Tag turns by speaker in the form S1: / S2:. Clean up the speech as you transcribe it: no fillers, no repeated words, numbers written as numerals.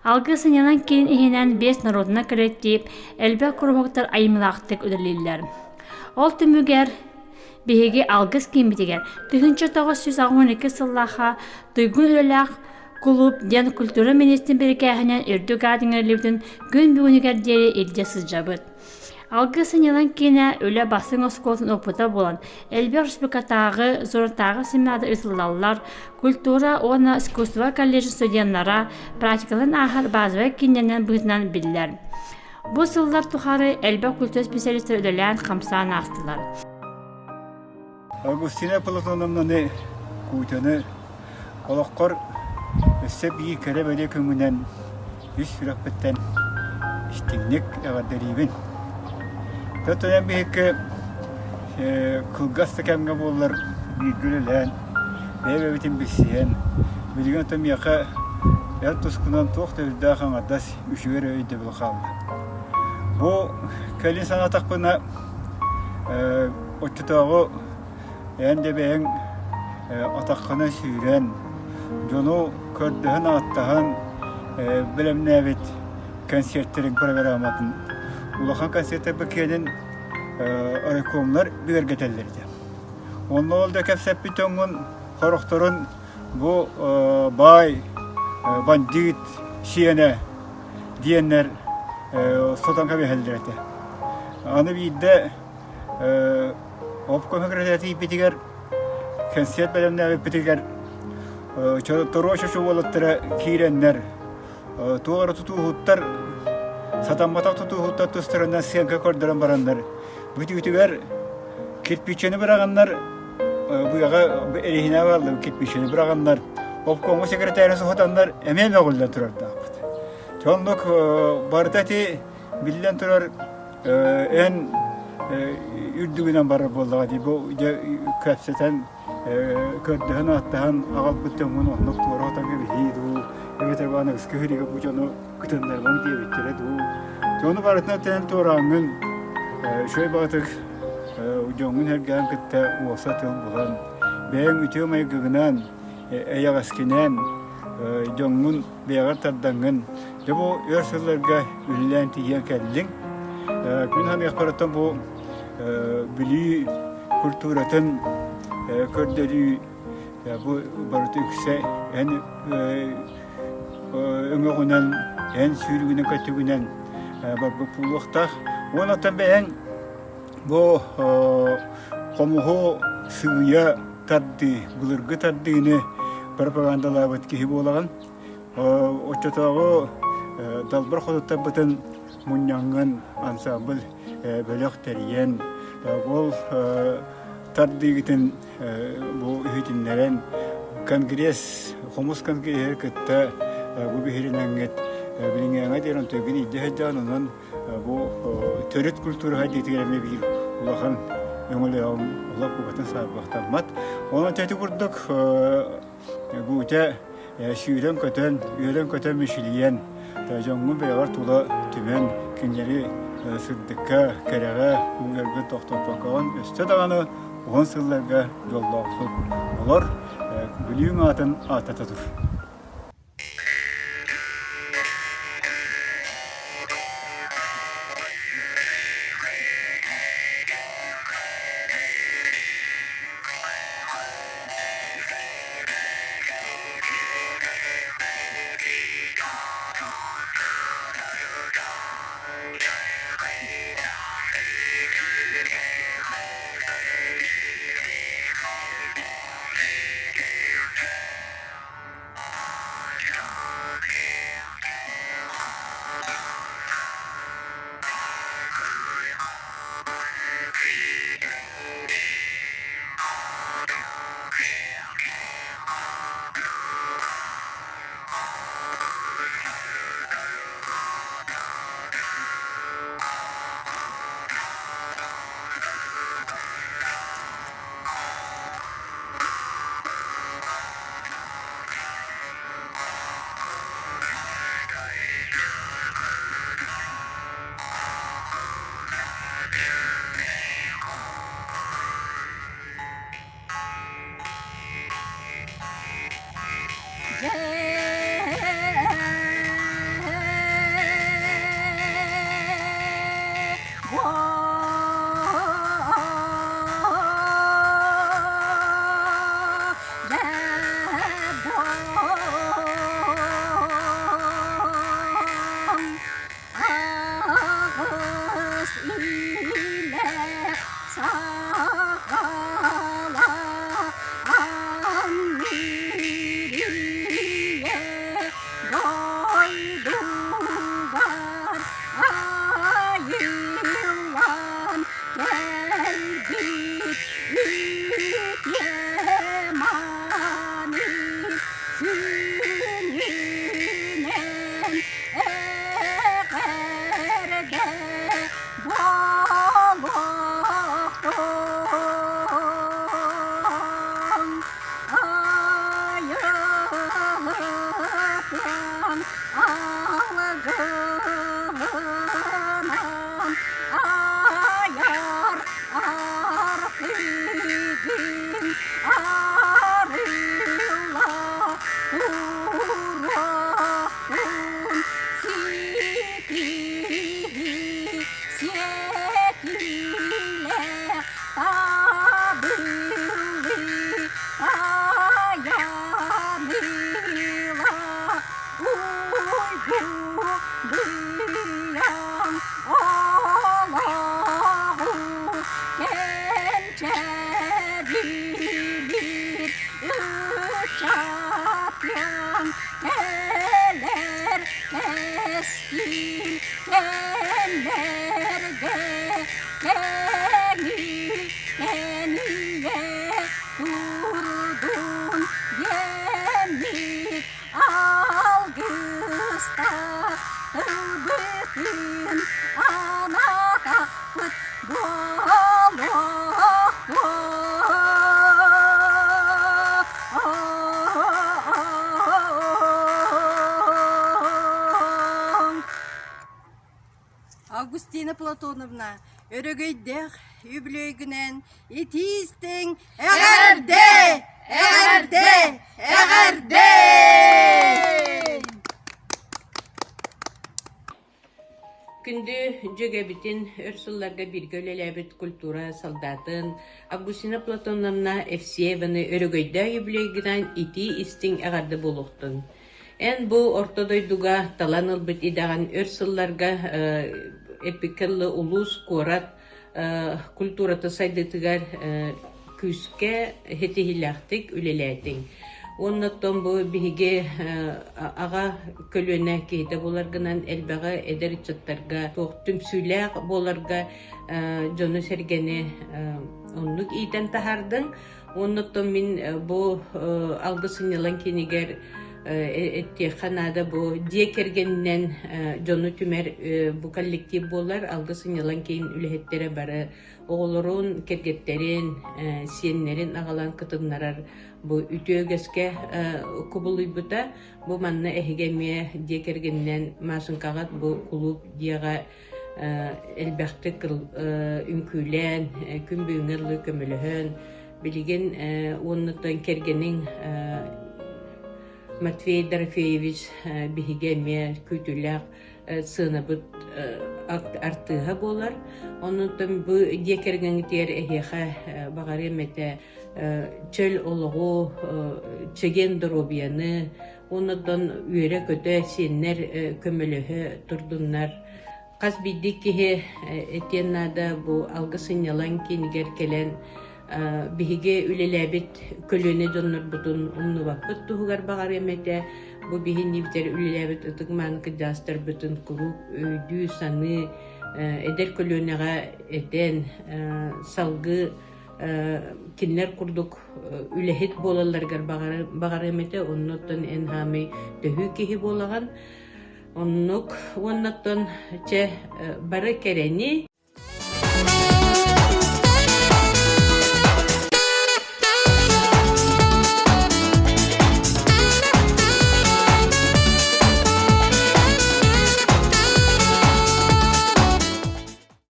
S1: Алгыс сынньалаҥ киин иһинэн биэс норуодунай кэлэктиип, элбэх куруһуоктар айымньылаахтык үлэлииллэр. Ол түмүгэр биһиги Алгыс кииммитигэр 1982 сыллаахха туйгун үлэлээх кулууп диэн культура миниистирин бирикээһинэн үрдүк аат иҥэриллибитин күн бүгүнүгэр диэри илдьэ сылдьабыт. Алгыс сынньалаҥ киинэ үлэ бастыҥ оскуолатын опыта буолан, элбэх республикатааҕы, зонатааҕы семинардар ыытыллаллар, культура уонна искусство колледжын студеннара практикаларын ааһар базовай кииннэринэн быһыытынан биллэр. Бу сыллар тухары элбэх культура специалистара үлэлээн-хамсаан аастылар.
S2: Августина Платоновнаны Кутяны олоххор өссө биир кэрэ-бэлиэ күҥҥүнэн ис сүрэхпиттэн истиҥник эҕэрдэлиибин. Төттөнөн биһикки кылгас да кэмҥэ буоллар бииргэ үлэлээн, бэйэ-бэйэбитин билсиһэн, билигин оттон миэхэ эр тускунан туох да үрдээх аҥардас үчүгэй эрэ өйдөбүл хаалла. Бу кэлин санаатахпына, Оччотооҕу эн да бэйэҥ атаххына сүүрэн, дьону көрдөһөн-ааттаһан бэлэмнээбит концертэрин программатын улахан концертэрбит киэнин райкомнар бигэргэтэллэр этэ. Онно ол да кэпсэппит дьоҥҥун сорохторун бу баай бандьыыт сиэнэ диэннэр сотон кэбиһэллэр этэ. Аны биирдэ Обком тиийбитигэр кэнсиэт бэлэмнээбиппитигэр торуо чочу уолаттара киирэннэр туох эрэ тутууһуттар сатамматах тутууһуттар тустарынан сыаҥка көрдөрөн бараннар бүтүүтүгэр кирпииччэни быраҕаннар быаҕа эриһинэ бааллар кирпииччэни быраҕаннар обкомҥа секретарин соһутаннар эмиэ мөҕүллэн турардаахпыт. Оннук барыта ити биллэн турар эн үрдүгүнэн барар буоллаҕа дии бу дьэ кэпсэтэн көрдөһөн-ааттаһан аҕалбыт дьоҥҥун оннук туора отон кэбиһии дуу эбэтэр бу аныгыскы сырыыга бу дьону кытыннарымаҥ диэбиттэрэ дуу дьону барытын өттүнэн туорааҥҥын үчүгэй баҕатык дьоҥҥун сэргээн кытта уопса тыл булан бэйэҥ үтүө майгыгынан эйэҕэскинэн дьоҥҥун бэйэҕэр тардаҥҥын Дьэ бу өр сылларга үлэлээн тиийэн кэллиҥ. Күн саныахпарыттан бу Бүлүү культуратын көрдөрүү бу барыта үксэ эн өҥөҕүнэн, эн сүүрүгүнэн көтүгүнэн барбыт буолуохтаах. Уонна оттон бэйэҥ бу хомуһу сыыйа тардыы, былыргы тардыыны пропагандалаабыт киһи буолаҕын. Оччотооҕу далбар хотуттарбытын мунньаҥҥын ансаамбыл бөлөх тэрийэн, ол тардыыгытын бу иһитиннэрэн конгресс, хомус конгреһы кытта бу биһиринэҥҥит билиҥҥээҥҥэ диэн онтуйгун илдьэ сылдьаҕын, онон бу төрүт культура хайдыытыгар эмиэ биир улахан өҥөлөөҕүҥ олох букатын саарбахтаммат. Онон ити курдук Гутя сүүрэн-көтөн, үөрэн-көтөн мичилийэн, дьоҥҥун бэйэҕэр тула түмэн, кинилэри сырдыкка, кэрэҕэ угуйаргын тохтоппоккоҕун өссө даҕаны уһун сылларга дьоллоохтук олор, Бүлүүҥ аатын ааттата тур.
S3: Алгыһынан айар архыгын арыла туруохтун ситиһи сиэтилэ табыллы айаныла уйгу быйаҥ олоҕу кэнчээриилиир ыччатыаҥ кэлэр кэскил кэмнэргэ кэҥии кэнийэ турдун диэммит алгыста тылбытын анатахпыт буолуохтун.
S4: Августина Платоновна, өрөгөйдөөх үбүлүөйгүнэн итии-истиҥ эҕэрдэ! Эҕэрдэ! Эҕэрдэ!
S5: Күндү дьүөгэбитин өр сылларга бииргэ үлэлээбит культура солдатын Августина Платоновна Евсееваны өрөгөйдөөх юбилейгынан итии-истиҥ эҕэрдэ буолуохтун! Эн бу орто дойдуга талан ылбыт идэҕин өр сылларга эппиккэ дылы улуус, куорат культурата сайдыытыгар күүскэ ситиһиилээхтик үлэлээтиҥ. Уонна оттон бу биһиги аҕа көлүөнэ киһитэ буоларгынан элбэҕи эдэр ыччаттарга туох түмсүүлээх буоларга дьону-сэргэни оннук иитэн таһаардыҥ. Уонна оттон мин бу алгыс сынньалаҥ киинигэр эттиэххэ наада бу дьиэ кэргэнинэн дьону түмэр бу коллектив буолар. Алгыс сынньалаҥ киин үлэһиттэрэ бары оҕолорун, кэргэттэрин, сиэннэрин аҕалан кытыннарар бу үтүө үгэскэ кубулуйбута. Бу манна эһиги эмиэ дьиэ кэргэнинэн Машенькаҕа бу кулууп дьиэҕэ элбэхтик үҥкүүлээн, күн бүгүҥҥэ дылы көмөлөһөн, билигин уоннуттан кэргэниҥ Матвей Дорофеевич биһиги эмиэ күүтүүлээх сыанабыт артыыһа буолар. Оннуттан бу дьиэ кэргэҥҥитигэр эһиэхэ баҕарыам этэ чөл олоҕу, чэгиэн доруобуйаны, Оннуттан үөрэ-көтө сиэннэр көмөлөһө турдуннар. Хас биирдии киһи этиэн наада бу алгыс сынньалаҥ киинигэр кэлэн биһиги үлэлээбит көлүөнэ дьоннорбутун умнубаппыт туһугар баҕарыам этэ. Бу биһиннибитэр үлэлээбит ытык-мааны кырдьаҕастарбытын куруук өйдүү-саныы, эдэр көлүөнэҕэ этэн, салгыы кинилэр курдук үлэһит буолалларыгар баҕарыам этэ. Оннуттан эн хаамый төһүү киһи буолаҕын. Оннук уоннаттан чэ бары кэрэни.